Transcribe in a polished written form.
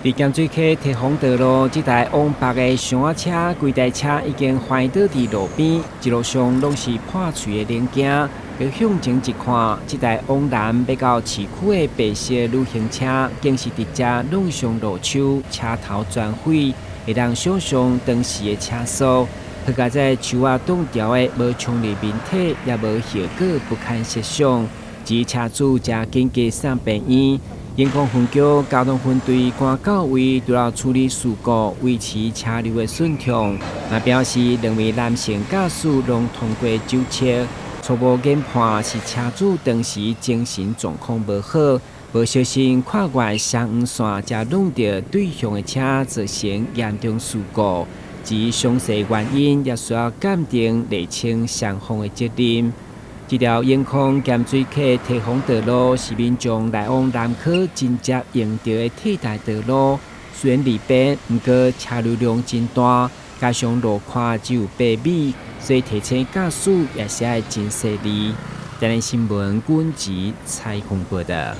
佇鹹水溪提防道路，這台往北的箱仔車，規台車已經翻倒佇路邊，一路上攏是破碎的零件。向前一看，這台往南欲到市區的白色旅行車，竟是直接挵上路樹，車頭全毀，會當想像當時的車速。好佳哉樹仔擋著的無衝入民體，也無後果不堪設想。至於車主則緊急送病院。榮豐分局交通分隊趕到位，除了處理事故、維持車流的順暢，嘛表示兩位男性駕駛攏通過酒測，初步研判是車主當時精神狀況無好，無小心跨越雙黃線，才挵著對向的車，造成嚴重事故。至於詳細原因，也需要鑑定釐清雙方的責任。這條永康鹹水溪提防道路是民眾來往南科真正用著的替代道路，雖然利便，毋過車流量真大，加上路寬只有8米，所以提醒駕駛也是愛真細膩。台灣新聞軍籍採訪報道。